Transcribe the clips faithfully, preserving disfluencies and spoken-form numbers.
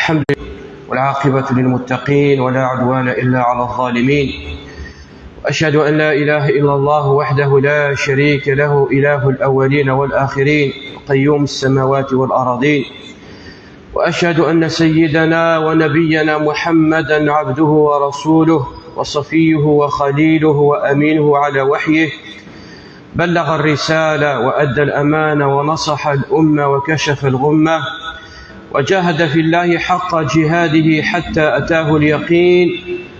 الحمد لله، والعاقبة للمتقين، ولا عدوان إلا على الظالمين. وأشهد أن لا إله إلا الله وحده لا شريك له، إله الأولين والآخرين، قيوم السماوات والأرضين. وأشهد أن سيدنا ونبينا محمدا عبده ورسوله، وصفيه وخليله وأمينه على وحيه، بلغ الرسالة وأدى الأمانة ونصح الأمة وكشف الغمة، وجاهد في الله حق جهاده حتى أتاه اليقين،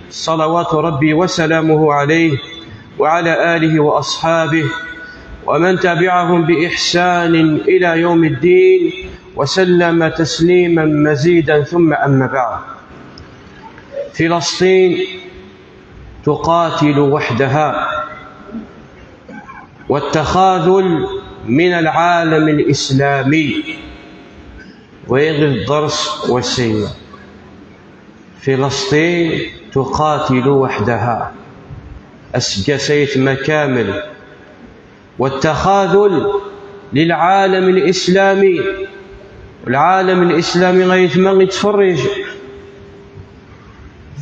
صلوات ربي وسلامه عليه وعلى آله وأصحابه ومن تبعهم بإحسان إلى يوم الدين، وسلم تسليما مزيدا. ثم أما بعد، فلسطين تقاتل وحدها، والتخاذل من العالم الإسلامي. ويغ الدرس والسيء. فلسطين تقاتل وحدها. السجاسيت ما كامل. والتخاذل للعالم الإسلامي. العالم الإسلامي غيثما يتفرج.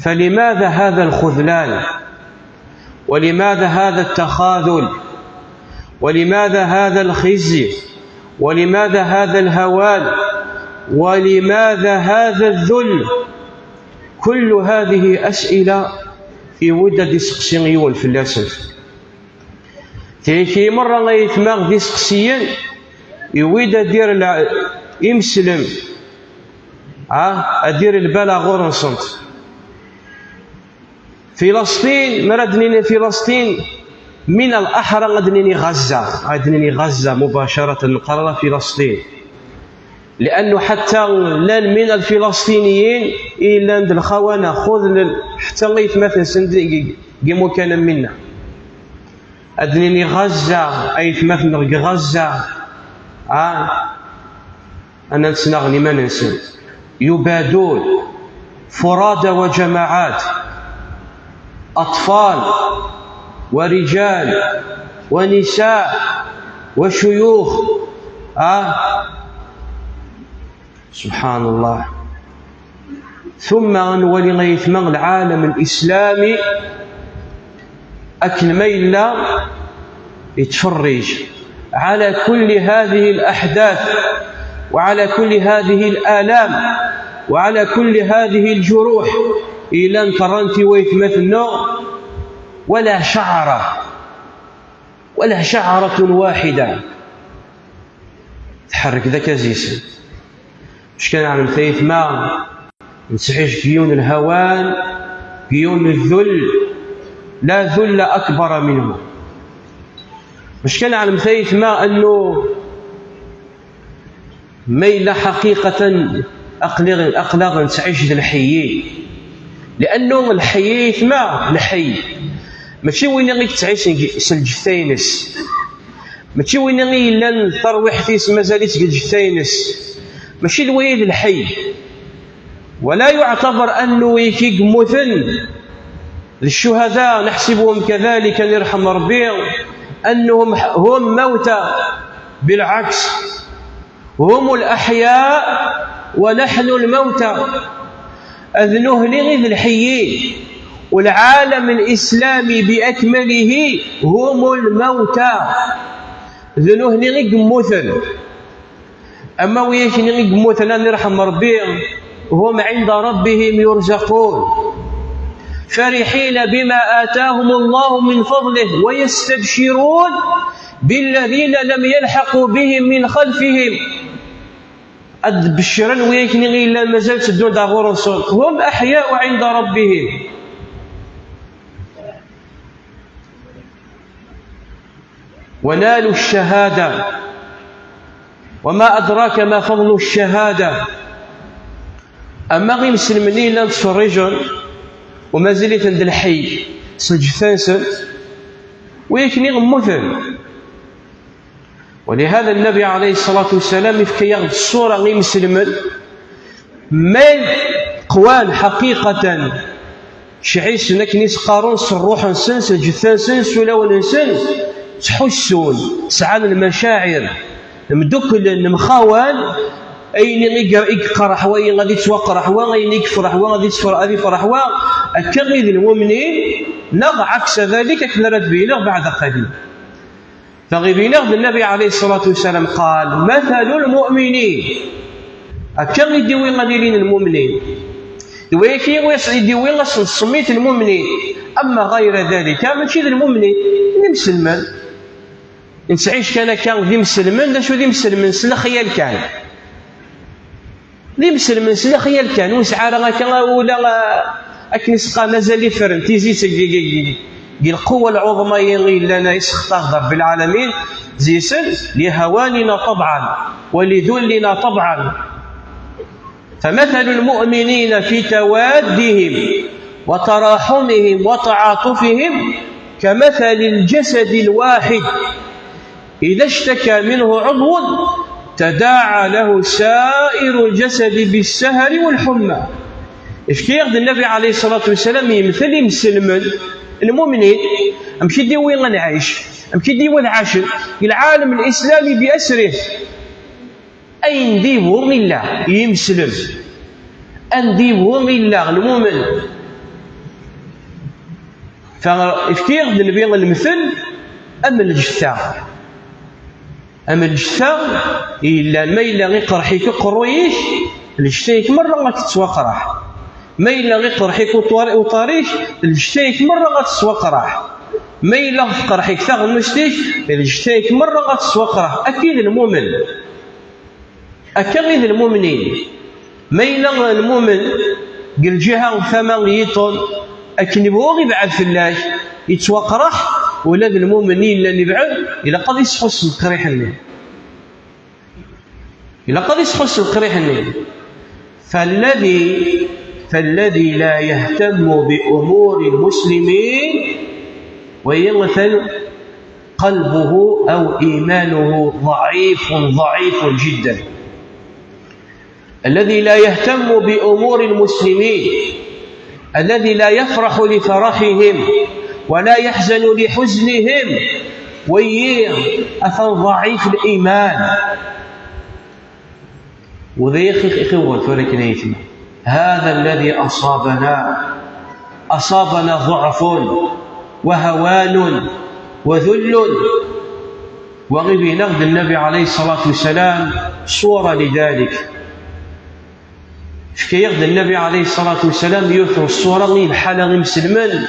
فلماذا هذا الخذلان؟ ولماذا هذا التخاذل؟ ولماذا هذا الخزي؟ ولماذا هذا الهوان؟ ولماذا هذا الذل؟ كل هذه أسئلة يود ad iseqsi yiwen fell-asen. Tigi merra ay tmaɣ d iseqsiyen, yewwi-d ad dir lɛ-, imeslen, ah, ad dir lbala ɣur-nsent. Filasṭin, mi ara d-nini Filasṭin, min al-aḥra ad d-nini Ɣazza, ad d-nini Ɣazza mubacaratan, neqqar ara Filasṭin. Liannu ḥatta llan min al-Filasṭiniyin i yellan d lxawana, xud l-, ḥatta aytmaten-nsen d, g-, g imukan am winna. Ad d-nini Ɣazza, aytmaten-nneɣ deg Ɣazza, ah, ad ttnaɣen iman-nsen. Yubadun, furada wa jamaɛat, aṭfal, wa rijal, wa nisa, wa cuyux, ah, سبحان الله. ثم نولي غيثما العالم الإسلامي أكل ما يلا يتفرج على كل هذه الأحداث وعلى كل هذه الآلام وعلى كل هذه الجروح. إلى أن ترنتي ويثمثنا ولا شعرة، ولا شعرة واحدة تحرك ذاك زيسن. مش كان عالم ثيث ما نسحيش قيون الهوان، قيون الذل، لا ذل أكبر منه. مش كان عالم ثيث ما أنه ما إلا حقيقة أقلغ، أقلغ نسعيش ذا الحيي. لأنه الحيي ثما الحي. ماشي وين غيك تعيش سلجتينس. ماشي وين غي لان ترويح ثيس مازالت قد جتينس. ماشي الويد الحي. ولا يعتبر أنه يكيق مثل الشهداء، نحسبهم كذلك، يرحم ربي، أنهم هم موتى. بالعكس، هم الأحياء ونحن الموتى. أذنه لغذ الحيين، والعالم الإسلامي بأكمله هم الموتى. أذنه لغذ موثن. أما ويكني يموتن أن يرحم ربي، هم عند ربهم يرزقون، فرحين بما آتاهم الله من فضله، ويستبشرون بالذين لم يلحقوا بهم من خلفهم. أد بشرا ويكني إلا مازال تدون داغور، هم أحياء عند ربهم. ونالوا الشهادة. وما أدراك ما فضل الشهادة. أما غير مسلمين إلا نتفرجون وما زلت عند الحي سجفانسن ويكني غموثن. ولهذا النبي عليه الصلاة والسلام يفكي الصورة غير مسلمين ما قوان حقيقة شعيسن أكن يسقارون سروح نسن سجثان سن سلون نسن تحسون سعان المشاعر مدكل مخاوان Ayen i g-, i yeqreḥ wa, ad yettwaqreḥ wa, ayen i yefreḥ wa, ad yettfer-, ad yefreḥ wa. Akka i d lmumnin, neɣ ɛeksa dalik, akken ara d-beyneɣ beɛda qalil. Taɣibin-a d Nnabi ɛalayhi ṣṣalatu wassalam qal: "Mathalu lmu'minin." Akka i d-iwi ad ilin lmumnin. D wayagi i d-iwi ad sen-nsemmi lmumnin. Amma ɣayra dalika, mačči d lmumnin, d imselmen. Nettɛic kan akka d imselmen, d acu d imselmen? S lexyal kan. D imselmen s lexyal kan, ur nesɛi ara akka ula, ah, akken i s-qqaren, azal ifren, tizi seg, deg, deg, deg lquwwa lɛuḍma-yi i yellan, i s-xtaɣ d Rebbi lɛalamin, zisen, lihawanina ṭabɛan, wa lidullina ṭabɛan. فمثل المؤمنين في توادهم وتراحمهم وتعاطفهم كمثل الجسد الواحد إذا اشتكى منه عضو تداعى له سائر الجسد بالسهر والحمى. Efk-aɣ-d Nnabi ɛalayhi ṣṣalatu wassalam yemtel imselmen, lmumnin, amek i d-iwi ad nɛic, amek i d-iwi ad ɛacen, deg lɛalem lislami bi asrih. Ayen d-iwi illa yimselmen, ayen d-iwi illa lmumen. Fa-, efk-aɣ-d Nnbi lemtel am lǧetta. Am lǧetta yellan, ma yella iqerḥ-ik uqerruy-ik, lǧetta-ik merra ad tettwaqreḥ. Ma yella iqerḥ-ik uṭar-, uṭar-ik, lǧetta-ik merra ad tettwaqreḥ. Ma yella teqreḥ-ik taɣennust-ik, lǧetta-ik merra ad tettwaqreḥ. Akka i d lmumen. Akka i d lmumnin. Ma yella lmumen deg lǧiha n tama n yiṭṭen, akken ibɣu ibɛed fell-ak, yettwaqreḥ, ula d lmumen i yellan ibɛed, ilaq ad isḥus s leqriḥ-nni. Ilaq ad isḥus s leqriḥ-nni. فالذي، فالذي لا يهتم بأمور المسلمين، ويغفل قلبه أو إيمانه ضعيف، ضعيف جدا. الذي لا يهتم بأمور المسلمين، الذي لا يفرح لفرحهم ولا يحزن لحزنهم، ويي أثن ضعيف الإيمان. وذيخ إخوة ولكن يتم. هذا الذي أصابنا، أصابنا ضعف وهوان وذل. وغيبينغ النبي عليه الصلاة والسلام صورة لذلك. Efk-aɣ-d Nnabi ɛalayhi ṣṣalatu wassalam yiwet n ṣṣura i lḥala imselmen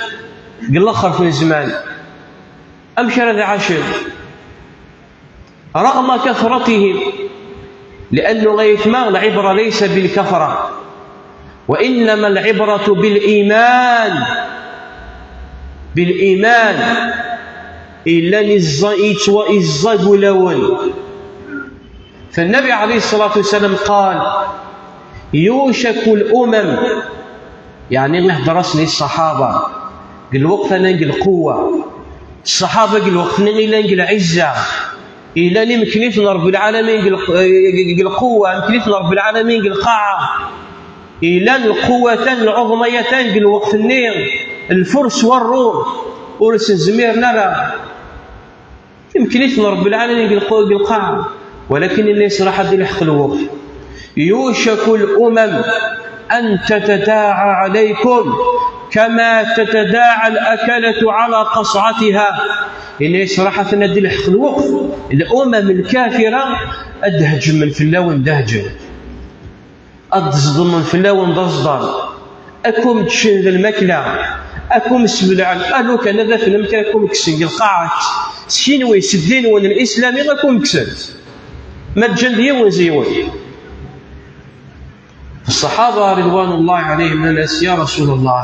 deg laxert n zzman. Amek ara d-ɛacen? رغم كثرتهم، لأنه غاية ما العبرة ليس بالكثرة، وإنما العبرة بالإيمان، بالإيمان. Illan iẓẓa-, yettwa-, iẓẓag ulawen. فالنبي عليه الصلاة والسلام قال: يوشك الأمم، يعني نهضر أصلي الصحابة، قال وقت أنا قال قوة. الصحابة قال وقت أنا إلا قال عزة، إلا نمكنيت رب العالمين قال، قال قوة، مكنيت رب العالمين قال قاعة. إلا القوة العظمية قال وقت النير، الفرس والروم، ورس الزمير نرى. يمكن يثنى رب العالمين بالقو-، بالقاعة، ولكن الناس راح تلحق الوقت. يوشك الأمم أن تتداعى عليكم كما تتداعى الأكلة على قصعتها. الناس راح تنادي لحق الوقت، الأمم الكافرة أدهج من في اللون دهجة. Ad d-ẓedmen fell-awen d aẓḍan, ad kum-ččen d lmakla, ad kum-sbelɛen, alu kan ad afen amek ad kum-kksen deg lqaɛa, s kenwi, s ddin-nwen n lislami, ad kum-kksen. Ma ǧǧan d yiwen z yiwen. Ṣṣaḥaba ridwanullahi ɛalayhim nnan-as: "Ya Rasul Allah,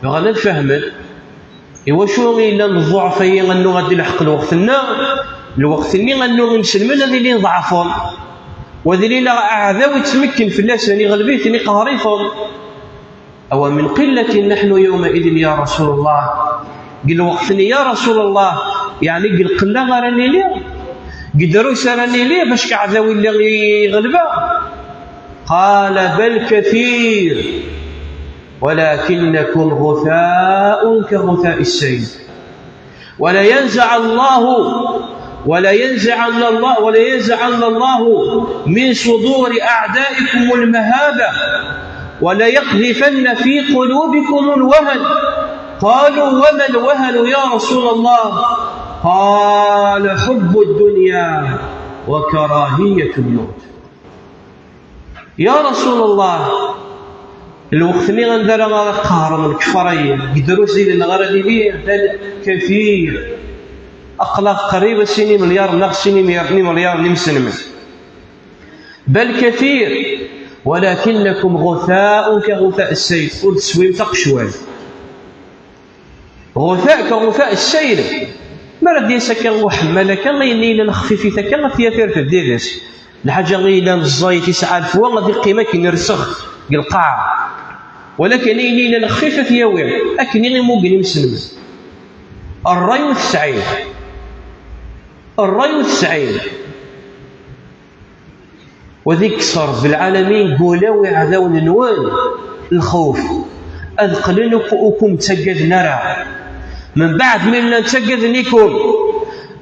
bɣan ad fehmen." Iwacu i llan ḍḍuɛf-agi annu ad d-ilḥeq lweqt-nneɣ? Lweqt-nni annu imselmen ad ilin ḍeɛfen, u ad ilin aɛdaw ittmekken fell-asen, iɣleb-iten, iqehher-iten. أو من قلة نحن يومئذ يا رسول الله؟ Deg lweqt-nni, ya Rasul Allah, yeɛni deg lqella ara nili? Deg drus ara nili bac aɛdaw illa iɣleb-aɣ? قال: بل كثير، ولكنكم غثاء كغثاء السيل. ولينزع الله، ولينزعن الله، ولينزعن الله من صدور أعدائكم المهابة، وليقذفن في قلوبكم الوهن. قالوا: وما الوهن يا رسول الله؟ قال: حب الدنيا وكراهية الموت. يا رسول الله، lweqt-nni anda ara ɣ-qehren lkeffar-agi, deg drus d-ilin ɣer ad ili, bal kathir. Aql-aɣ qrib a sin imelyaren neɣ sin imelyaren n imeslmen. Bal kathir, ولكنكم غثاء كغثاء السيل, ur teswim taqecwalt. Ɣuta ka ɣuta ssayl. Mi ara d-yas akka uḥemmal akka, ayen yellan xfifit akka, ad t-yaf irfed did-s. Lḥaǧa i yellan ẓẓayet, yesɛa lefwa, ad iqqim akken irseɣ deg lqaɛa. Walakin ayen yellan xfif ad t-yawi, akken i imugen imselmen. Ṛṛay ur t-sɛin. Ṛṛay ur t-sɛin. Wa ad ikkes Ṛebbi lɛalamin deg wulawen iɛdawen-nwen lxewf, ad qqlen ur k-, ur kum-ttaggaden ara. Mbeɛd mi llan ttaggaden-ikum,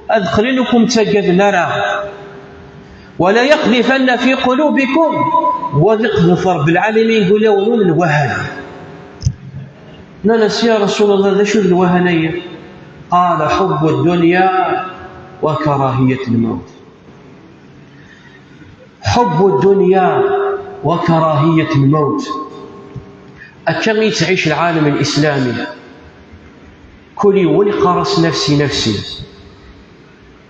ad qqlen ur kum-ttaggaden ara. ولا يقذفن في قلوبكم, wa ad iqdef Ṛebbi lɛalamin deg wulawen-nwen lwahan. Nnan-as: يا رسول الله, d acu d lwahan-agi? قال: حب الدنيا وكراهية الموت. حب الدنيا وكراهية الموت. Akka i yettɛic lɛalem lislami. Kul yiwen iqqar-as: نفسي نفسي.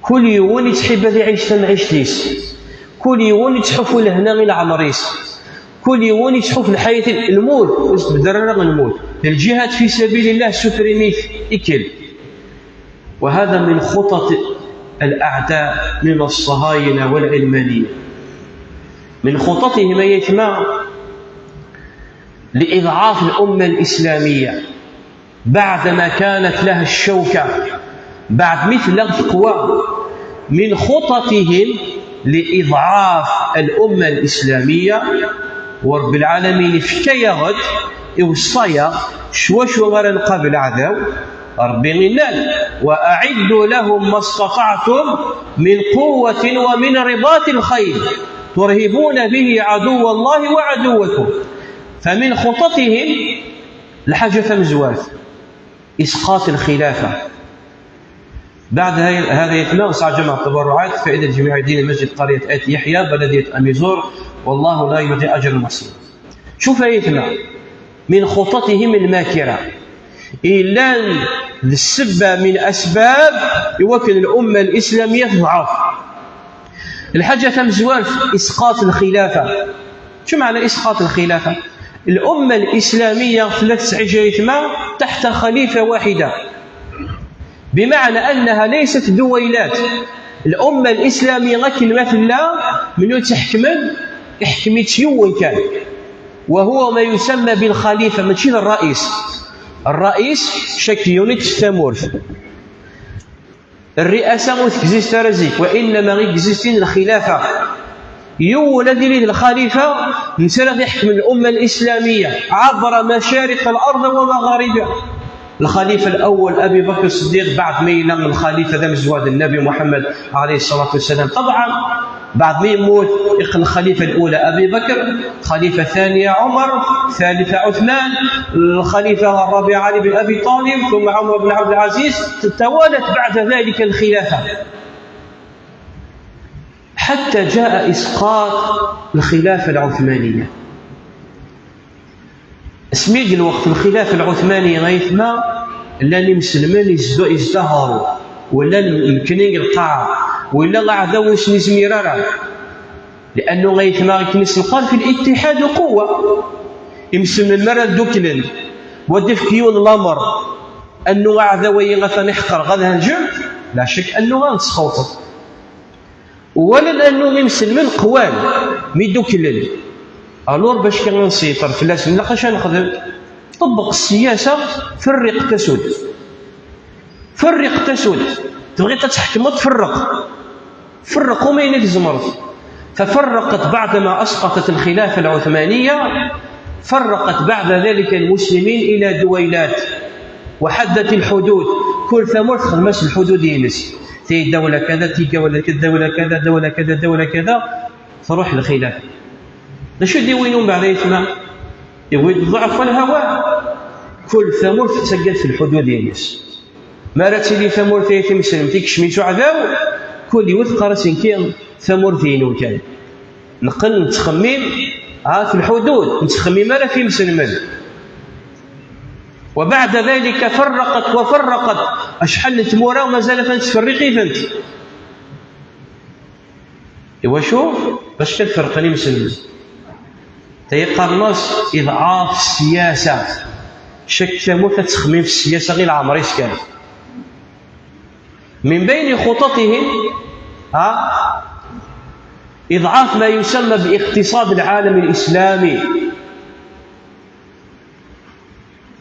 Kul yiwen yettḥib ad iɛic tamɛict-is. Kul yiwen yettḥufu lehna i leɛmer-is. Kul yiwen yettḥuf lḥayat, lmut, ur s-tbedder ara lmut. الجهاد في سبيل الله supprimer-it, ikkel. وهذا من خطط الأعداء من الصهاينة والعلمانية. من خططهم أيتما لإضعاف الأمة الإسلامية بعدما كانت لها الشوكة, بعد مثل القوى. من خططهم لإضعاف الأمة الإسلامية. ورب العالمين فكيغت إوصايا شوى شوى غير نقابل أعداء. ربي إنان: وأعدوا لهم ما استطعتم من قوة ومن رباط الخيل ترهبون به عدو الله وعدوكم. فمن خططهم الحاجة مزوات إسقاط الخلافة. بعد هاي، هذا يتنا سعى جمع التبرعات فائدة جميع الدين مسجد قرية آيت يحيى بلدية أميزور، والله لا يضيع أجر المحسنين. شوف يتنا من خططهم الماكرة, إلا السبة من أسباب يوكل الأمة الإسلامية تضعف. الحاجة تمزوار في إسقاط الخلافة. شو معنى إسقاط الخلافة؟ الأمة الإسلامية في ثلاث سعيجات ما تحت خليفة واحدة، بمعنى أنها ليست دويلات. الأمة الإسلامية غير كلمة لا من يتحكم، يحكم يتيون كان، وهو ما يسمى بالخليفة, ماشي الرئيس. الرئيس شكل يونت الثمورث. الرئاسة ur تكزيست ara zik, وإنما غير كزيستين الخلافة. يولد ليه الخليفة, نسرد يحكم الأمة الإسلامية عبر مشارق الأرض ومغاربها. الخليفة الأول أبي بكر الصديق, بعد ما ينام الخليفة ذا مزواد النبي محمد عليه الصلاة والسلام. طبعا بعد ما يموت يقل الخليفة الأولى أبي بكر، الخليفة الثانية عمر، الثالثة عثمان، الخليفة الرابعة علي بن أبي طالب، ثم عمر بن عبد العزيز، توالت بعد ذلك الخلافة حتى جاء إسقاط الخلافة العثمانية. Asmi i d lweqt lxilaf lɛutmani ayetma, llan imselmen izda-, izdaharu, wala lmekni deg lqaɛa, wala aɛdaw ur sen-izmir ara. Liannu ayetma akken i s-neqqar fi littiḥad quwa. Imselmen mi ara dduklen, wa d-ifk yiwen lamer, annu aɛdaw-ayi atan iḥeqreɣ ad henǧen, la cek annu ad nesxewṭeḍ. Wala annu imselmen qwan mi dduklen. Alors bac kan ad nsiṭer fell-asen, ilaq acu ad nexdem? Ṭebbeq ssiyasa, ferriq tasud. Ferriq tasud. Tebɣiḍ ad tḥekmeḍ, ferreq. Ferreq umayen i tzemreḍ. ففرقت بعدما أسقطت الخلافة العثمانية، فرقت بعد ذلك المسلمين إلى دويلات، وحدت الحدود. Kul tamurt texdem-as lḥudud-ines. Ti dawla kada, ti dawla kada, dawla kada, dawla kada, dawla kada, truḥ lxilaf. D acu d-iwin umbeɛd ay atma? Iwwi-d ḍḍeɛf wal hawa. Kul tamurt tettagad f lḥudud-ines. Mi ara tili tamurt ay timeslemt ikcem-itt uɛdaw, kul yiwet teqqar-as nekki tamurt-inu kan. Neqqel nettxemmim ɣef lḥudud, nettxemmim ara f imselmen. وبعد ذلك فرقت وفرقت. Acḥal n tmura mazal atan tettferriq-itent. Iwacu? Bac kan ferqen imselmen. Tayi qqaren-as iḍɛaf siyasa. Cak tamurt ad txemmim f siyasa i leɛmer-is kan. من بين خططهم، ها، إضعاف ما يسمى باقتصاد العالم الإسلامي.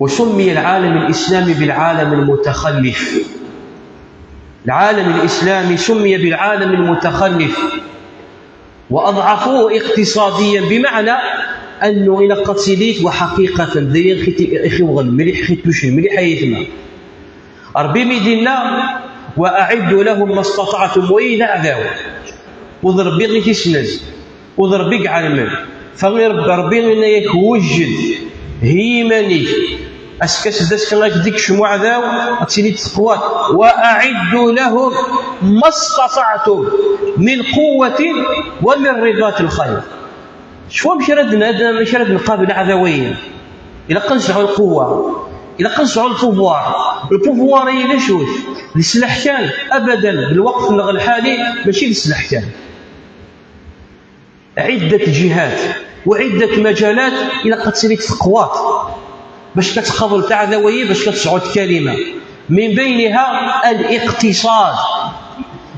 وسمي العالم الإسلامي بالعالم المتخلف. العالم الإسلامي سمي بالعالم المتخلف. وأضعفوه اقتصاديا، بمعنى أنه إلا قتليت وحقيقة داير خيتي إخي وغل مليح، خيتوش مليح أيتما. ربي ميدينا: وأعدوا لهم ما استطعتم، وين أعداو؟ وضرب بغي تسنن. وضرب بيك على المال. فغير ربي، ربي إن يك وجد هيمني. أسكس دسك لك ديك شموع ذاو، أتسيني تقوات. وأعدوا لهم ما استطعتم من قوة ومن رباط الخيل. شو مشرد نادم، مشرد نقابل عدوية. إلا قنسعوا القوة، إلا قنسعوا البوفوار، البوفوار هي ليش وش؟ للسلاح كان؟ أبدا، بالوقت الحالي ماشي للسلاح كان. عدة جهات وعدة مجالات إلا قد سريت تقوات باش كتقابل تعذوية، باش كتسعود كلمة، من بينها الاقتصاد.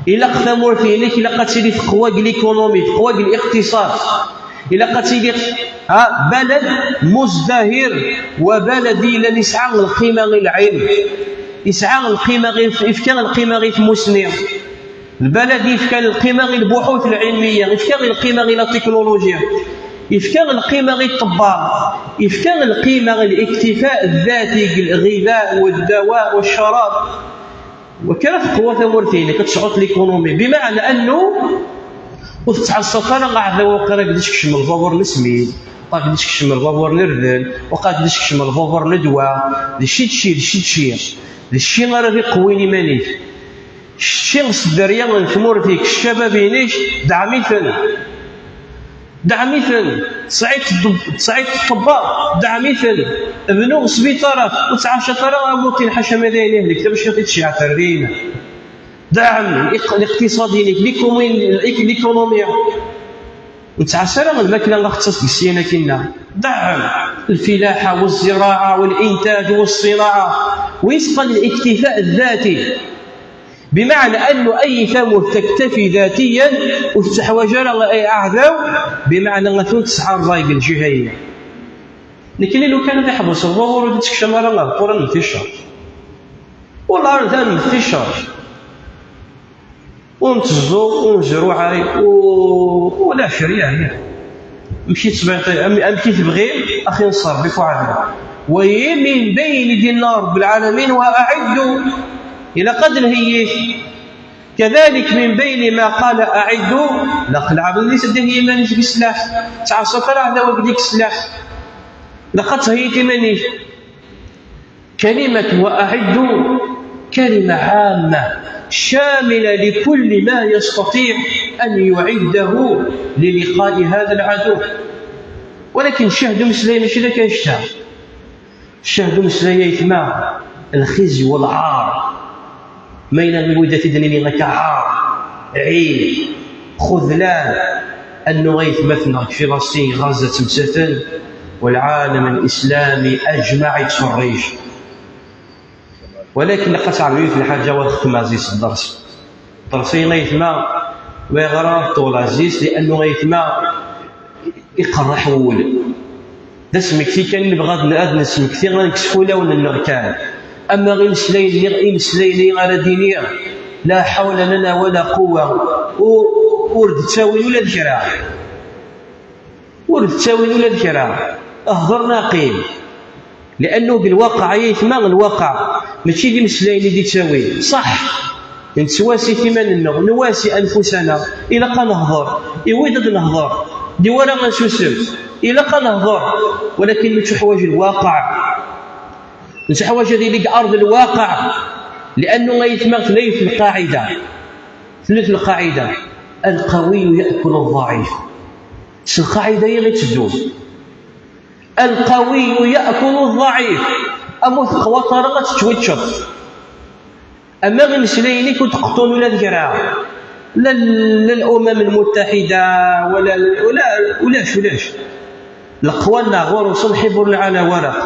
إلا قثمورتينك إلا قد سريت تقوى l'économie، تقوى الاقتصاد، إلا قد سريت، ها، بلد مزدهر، وبلد إلا يسعى القيمة للعلم، يسعى القيمة غير، يفكر القيمة غير مسني. البلد يفكر القيمة غير البحوث العلمية، يفكر القيمة غير التكنولوجيا، يفكر القيمة غير الطباء، يفكر القيمة غير الاكتفاء الذاتي، الغذاء والدواء والشراب. وكانت قوة ثمورتين كتشعط l'économie، بمعنى أنه وتتعصى فانا قاعد لو قرا قديش كشم الفابور نسمين، وقا قديش كشم الفابور نردن، وقا قديش كشم الفابور ندوى. دي شي تشي، دي شي تشي، دي شي غير يقوي لي مانيك. Kečči s dderya n tmurt-ik, ccabab-inek, dɛem-iten. Dɛem-iten. Tesɛiḍ ṭṭeb-, tesɛiḍ ṭṭebba, dɛem-iten. Bnu sbiṭarat, ur ttɛacaṭ ara amuṭin, ḥaca ma d ayen ihlek, tamecṭuḥt i tecɛel terrin. Dɛem iq-, الاقتصاد-inek, l'économie, l'économie. Ur nettɛassa ara lmakla ɣef ttaṣ deg syin akinna. Dɛem الفلاحة والزراعة والإنتاج والصناعة، ويسقى الاكتفاء الذاتي. بمعنى أنه أي ثمر تكتفي ذاتيا وتتحواج على أي أعذاب، بمعنى أنه تسعى الراي الجهوي. لكن لو كان يحبس الظهور وتكشم على القرآن في الشهر، والله أعلم ثاني في الشهر. ونتزو ونزرو عاي و-، ولا شريعة. مشي تسمع أم-، أم كي تبغي، أخي نصر بك وعدنا. وهي من بين دين رب العالمين وأعدوا إلى قدر هي. كذلك من بين ما قال أعدوا، لا قل عبد لي سده يمانيش بالسلاح. تعصف راه ذا وقديك السلاح. لقد هي تمانيش. كلمة وأعدوا كلمة عامة شاملة لكل ما يستطيع أن يعده للقاء هذا العدو. ولكن الشهد مسلم ماشي ذاك يشتهى. الشهد مسلم يا إثماء الخزي والعار. ما إلا من ودات الدنيا لك عار، عين، خذلان. أنه غيثمتنا في فلسطين، غزة تمساتن، والعالم الإسلامي أجمع يتفرج. ولكن لقد تعرفين في الحاجة وقت ما زيس الدرس. درسين غيثما ويغرى طول عزيز، لأنه غيثما يقرح وول. دا سمكتي كان نبغى أد-، أد نسمكتي غير نكسفو لون النغكان. أما غير نسلين، غير نسلين على دينيا، لا حول لنا ولا قوة. و-، ورد تساوي ولا ذكرى. ورد تساوي ولا ذكرى. اهضر ناقيم. لأنه بالواقع يا يتما الواقع ماشي دي مسلاين اللي تساوي. صح. Nettwasi iman-nneɣ, نواسي أنفسنا. Ilaq ad nehḍer. Iwid ad nehḍer. Di wara ad nsusem. Ilaq ad nehḍer. ولكن نتحواج الواقع. Nettḥwaǧ ad yili deg أرض الواقع. لأنه aytma tlayet lqaɛida. Tlayet lqaɛida. القوي يأكل الضعيف. S lqaɛida-yi i tteddun. القوي يأكل الضعيف. Am ur teqwaḍ ara ad tettwiččeḍ. Ama imeslayen-ik ur d-qeṭṭun ula d kra. La, la الأمم المتحدة ولا, ولا, ulac, ulac. Leqwanen ɣur-sen حبر على ورق.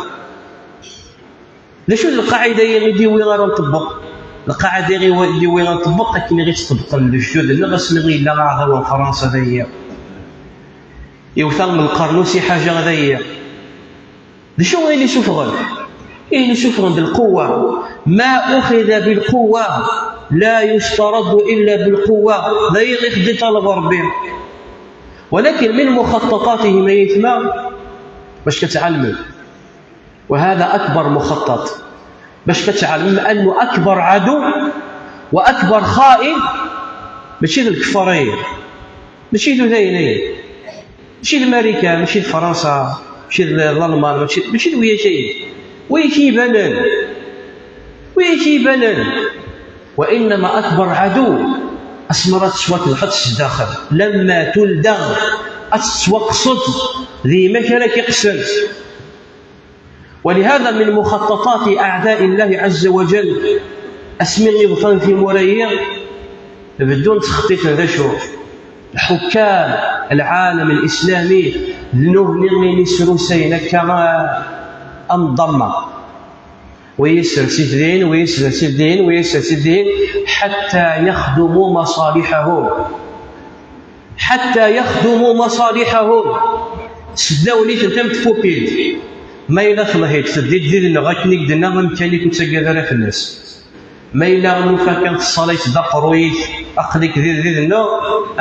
D acu d lqaɛida-yi i d-iwi ara nṭebbeq? Lqaɛida-yi i d-iwi ara nṭebbeq akken i ɣ-tt-ṭebqen lejdud-nneɣ asmi i yella aɛdaw n Fransa dayi. Iwta lqernus i ḥaǧa dayi. D acu i yessufɣen? I yessufɣen d lqewwa. ما أخذ بالقوة لا يسترد إلا بالقوة. D ayen i ɣ-d-iṭaleb Ṛebbi. ولكن من مخططاتهم aytma, bac ad tɛelmem. وهذا أكبر مخطط. Bac ad tɛelmem أنه أكبر عدو وأكبر خائن ماشي d lkeffar-agi. Mačči d udayen-agi. Mačči d Marikan, mačči d Fransa, mačči d Lalman, mačči, mačči d wiyac-agi. Wiyac i ibanen. Wiyac i ibanen. وإنما أكبر عدو asmi ara tettwakellxeḍ s daxel. لما تلدغ, ad tettwaqseḍ d yimak ara k-iqsen. ولهذا من مخططات أعداء الله عز وجل. Asmi i bḍan timura-yi, beddun ttxeṭṭiten d acu? Lḥukkam, lɛalam lislami, d nutni i yesrusayen akka, ah, am ḍamma. Wa yessers-it din, wa yessers-it din, wa yessers-it din, حتى يخدموا مصالحهم. حتى يخدموا مصالحهم. Seddawen-iten am tfukilt. Ma yella telhiḍ, teddiḍ did-neɣ akken i k-d-nniɣ, amkan-ik ur ttaggad ara fell-as. Ma yella nufa kan teṣṣalayt d aqerruy-ik, aql-ik did-, did-neɣ,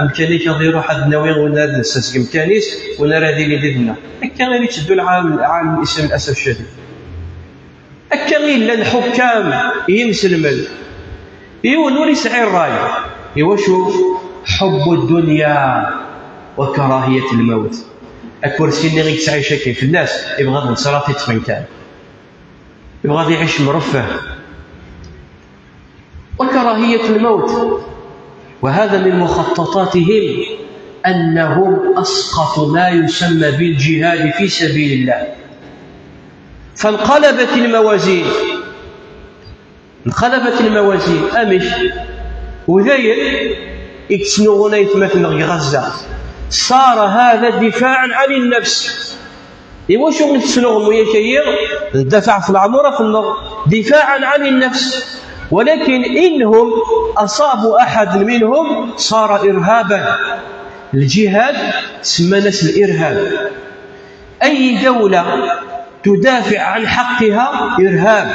amkan-ik ad iruḥ ad d-nawi win ad nessers deg umkan-is, win ara d-yili did-neɣ. Akka i d-itteddu lɛalam, lɛalam n Islam, للأسف الشديد. Akka i llan lḥukkam i yimselmen. Yiwen ur yesɛi ṛṛay. Iwacu? حب الدنيا وكراهية الموت. Akursi-nni i yettɛic akken fell-as, ibɣa ad nṣer ad t-iṭṭfen kan. Ibɣa ad iɛic mreffeh. وكراهية الموت. وهذا من مخططاتهم أنهم أسقطوا ما يسمى بالجهاد في سبيل الله. فانقلبت الموازين. انقلبت الموازين. Amek? U dayen i yettnuɣun aytmaten-nneɣ deg Gaza. صار هذا دفاعا عن النفس. Iwacu i tettnuɣun wiyac-agi? Ndafeɛ ɣef leɛmurat-nneɣ. دفاعا عن النفس. ولكن إنهم أصابوا أحد منهم صار إرهابا. Lǧihad semman-as lirhab. أي دولة تدافع عن حقها إرهاب،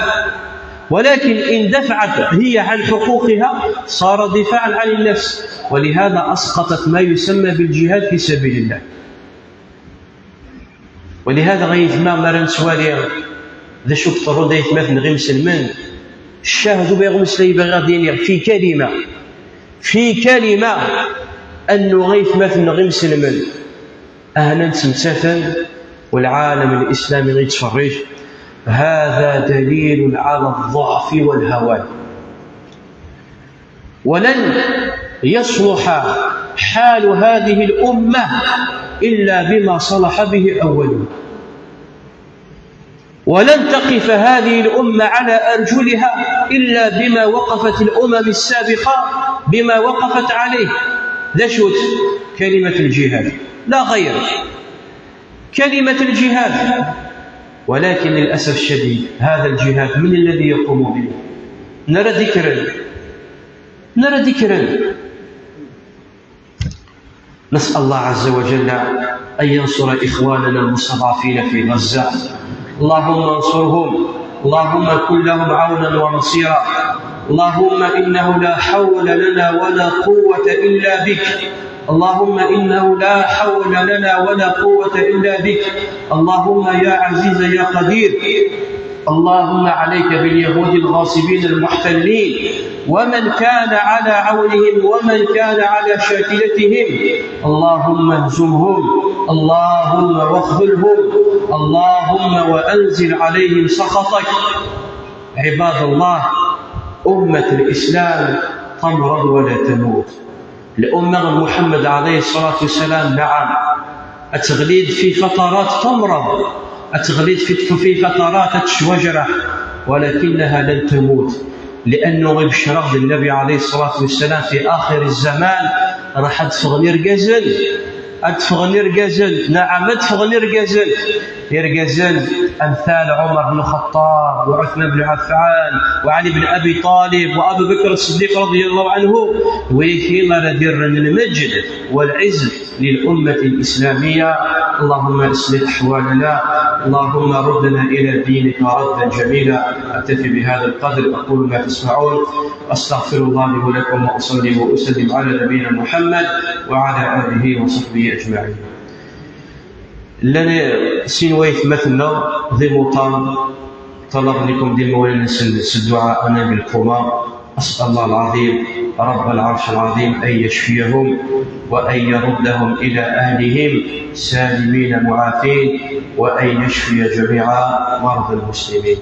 ولكن إن دفعت هي عن حقوقها صار دفاعا عن النفس، ولهذا أسقطت ما يسمى بالجهاد في سبيل الله. ولهذا غيث ما مرن سوالي ذا شوف ترد يثمث نغي مسلمين. الشاهد بيغ مسلي بغا ديني في كلمة، في كلمة أنه غيث مثل نغي مسلمين. أهلا سمساتا والعالم الإسلامي غيتفرج. هذا دليل على الضعف والهوان. ولن يصلح حال هذه الأمة إلا بما صلح به أولها. ولن تقف هذه الأمة على أرجلها إلا بما وقفت الأمم السابقة، بما وقفت عليه. ذا شوت كلمة الجهاد، لا غير. كلمة الجهاد. ولكن للأسف الشديد هذا الجهاد من الذي يقوم به؟ نرى ذكرا، نرى ذكرا. نسأل الله عز وجل أن ينصر إخواننا المستضعفين في غزة. اللهم انصرهم، اللهم كن لهم عونا ونصيرا. اللهم إنه لا حول لنا ولا قوة إلا بك. اللهم إنه لا حول لنا ولا قوة إلا بك. اللهم يا عزيز يا قدير، اللهم عليك باليهود الغاصبين المحتلين. ومن كان على عونهم ومن كان على شاكلتهم، اللهم اهزمهم، اللهم واخذلهم، اللهم وأنزل عليهم سخطك. عباد الله، أمة الإسلام تمرض ولا تموت. الأمة محمد عليه الصلاة والسلام، نعم، أتغليد في فترات تمرض، أتغليد في، في فترات تشوجرح، ولكنها لن تموت، لأنه يبشر النبي عليه الصلاة والسلام في آخر الزمان راح تفغني رجزل، أتفغني رجزل، نعم، أتفغني رجزل. Irgazen أمثال عمر بن الخطاب وعثمان بن عفان وعلي بن أبي طالب وأبو بكر الصديق رضي الله عنه، ويكي لا ندير المجد والعز للأمة الإسلامية. اللهم أصلح أحوالنا، اللهم ردنا إلى دينك ردا جميلا. أكتفي بهذا القدر، أقول ما تسمعون، أستغفر الله لي ولكم، وأصلي وأسلم على نبينا محمد وعلى آله وصحبه أجمعين. Llan sin waytmaten-nneɣ d imuṭan, ṭṭalaben-ikum d imawlan-nsen s dduɛa, ana belkuma. أسأل الله العظيم رب العرش العظيم أن يشفيهم وأن يردهم إلى أهلهم سالمين معافين، وأن يشفي جميع مرضى المسلمين.